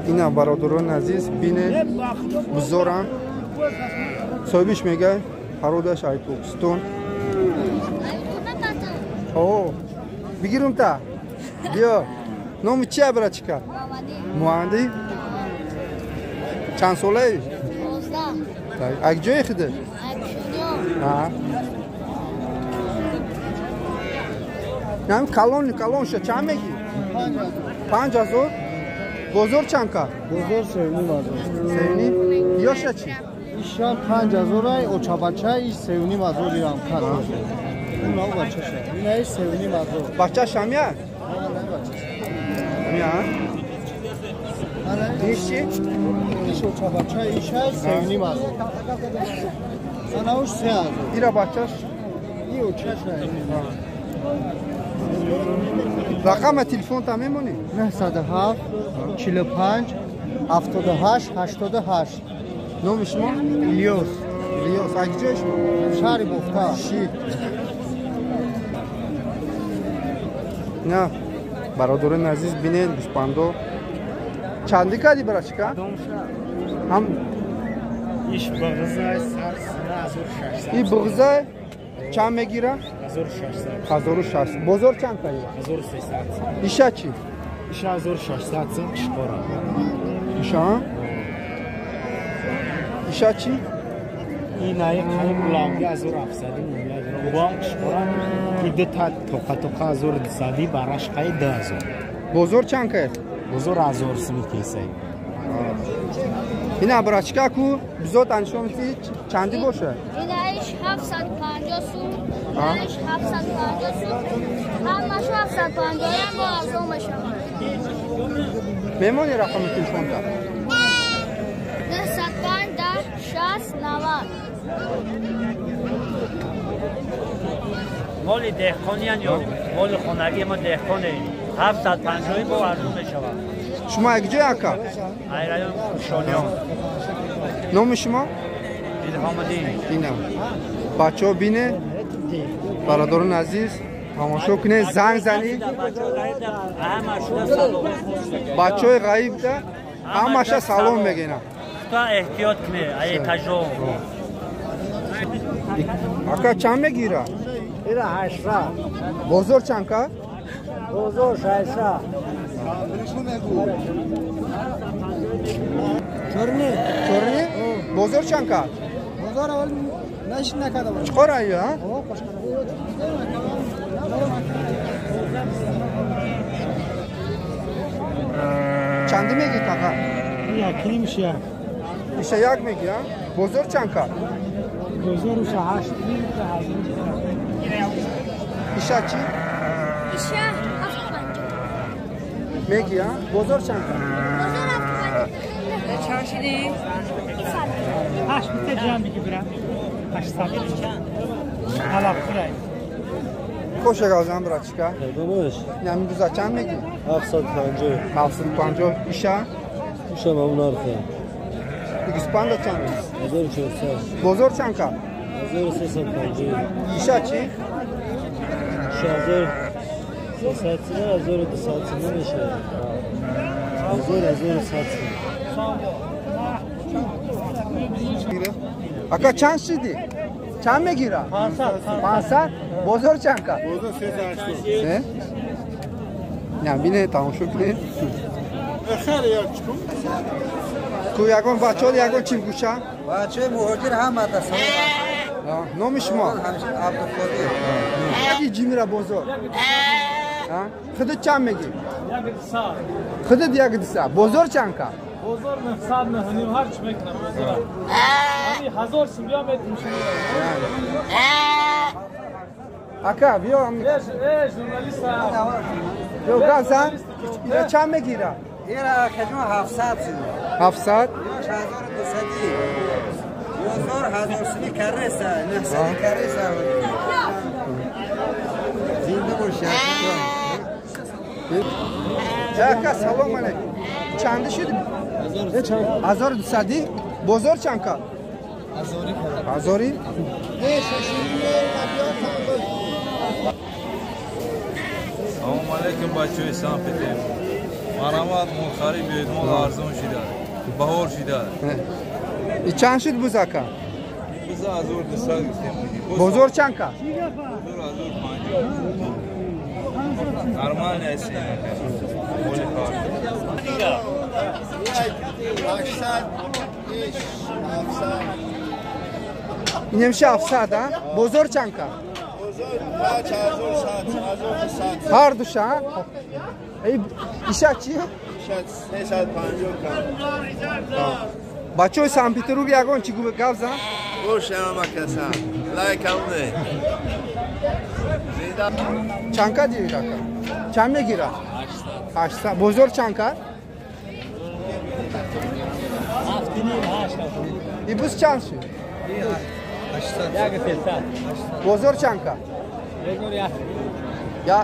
Ина бародарони азиз бинед бузорам. Соҳибиш мегӯяд пародаш ай Покистон. О, бигирум та. Биё. Номи чия брачка? Муанди. Чанд солаи? 12. Ак ҷои худаш? А. Нам калон калонша чанд мегӣ? 5000. Бозор чанд кард? Бозор 3,5 ҳазор. 3,5? Ёша чӣ? Ишам 5000 ай, очабача иш 3,5 ҳазор ирам кард. Уна бачаша. Ина иш 3,5 ҳазор. Бачаш ҳам я? Ҳа, Я? Иш чӣ? Иш очабача иш ай 3,5 ҳазор. Ана уш 3 ҳазор. Ира бачаш? И очаша. Рақами телефонта мемонӣ? 907 45 78 88. Номи шумо? Илёс. Илёс. Аз ҷои шумо? Шаҳри Бохта. Ши. На, бародарони азиз бинед гӯспандо. Чанди кардӣ брачка? Ҳам иш бағзай сар сина 1600. И бағзай чанд мегира? 1600. 1600. Бозор чанд кардӣ? 1300. Иша чӣ? Иша 1600 сум қишқора. Иша? Иша чӣ? Инаи қариб улавги 1700 мулла дора. Бом қишқора ки дута тоқа тоқа 1200 бараш қай 2000. Бозор чанд кард? Бозор 1000 суми кесай. Ина брачка ку бизот аншом ти чанди боша? Инаиш 750 сум, инаиш 750 сум. Ҳамаш 750 ям бо арзон мешавад. Мемони рақами телефонта? 905 10 60 90. Моли деҳқониян ё моли хонагӣ мо деҳқонем. 750 бо арзон мешавад. Шумо як ҷой ака? Ай район Кушониён. Номи шумо? Илҳомиддин. Ина. Бачаҳо бинед, бародарони азиз, тамошо кунед, занг занед. Бачаҳои ғаибда ҳамаша салом мегӯянд. Худо эҳтиёт кунед, ай тажо. Ака чанд мегира? Ира 800. Бозор чанд кард? Бозор 600. Чорни? Чорни? Бозор чанд кард? Бозор аввал нашид накарда бошад. Чиқор аю, а? Чанди мегӣ тақа? Якним ша. Иша як мегӣ, а? Бозор чанд кард? Бозор уша 8. Иша чӣ? Иша 750. Мегӣ, а? Бозор чанд кард? Бозор 750. Чанд шидӣ? 8 бита ҷамъ бигӣ бирам. 800. Ҳалабхӯрай. Хош ягазам брачка. Бабаш. Нами буза чанд мегӣ? 750. 750. Иша? Иша мамун нархе. Гӯспанда чанд? 1400. Бозор чанд кард? 1350. Иша чӣ? Иша 1300 сина, 1200 сина мешавад. 1100 сина. Ака чанд шидӣ? Чанд мегира? 500. 500? Бозор чанд кард? Бозор 380. Не, бинед, тамошо кунед. Хеле як чикум. Ку ягон бачаҳо ягон чим гӯша? Бачаи муҳоҷир ҳама да салом. Номи шумо? Абдуқодир. Яки ҷимира бозор. Худат чанд мегӣ? 100. Худат 100. Бозор чанд кард? Бозор 900 9 ҳар чӣ мекунам бозора. Ҳами 1000 сум биё метим шумо. Ака, биё. Э, журналист. Ё гап зан. Ира чанд мегира? Ира акаҷон 700 сум. 700? Ёш 1200. Бозор 1000 суми карреса, 900 карреса. Зинда бошед. Ака, салом алейкум. Чанди шуд? 1200. Бозор чанд кард? Ҳазори? Салом алейкум, бачаҳои Санкт Петербург. Марамат молхарӣ биёед, мол арзон шида. Баҳор шида. И чанд шуд бузака? Буза 1200 гуфтем. Бозор чанд ка? Бозор 1050. Нормально аст. Моли хар. 800 700. Инемша 700, а? Бозор чанд ка? Бозор 5100, 1200. Ҳар душа? Эй, иша чи? Иша 350 ка. Бачаҳои Санкт-Петербург ягон чи гап зан? Бош ҳама каса. Лайкам не. Чанд ка диҳед ака? Чанд мегирад? 800. Бозор чанд ка? И буз чанд шуд? 1300. Бозор чанд ка? 1100. Я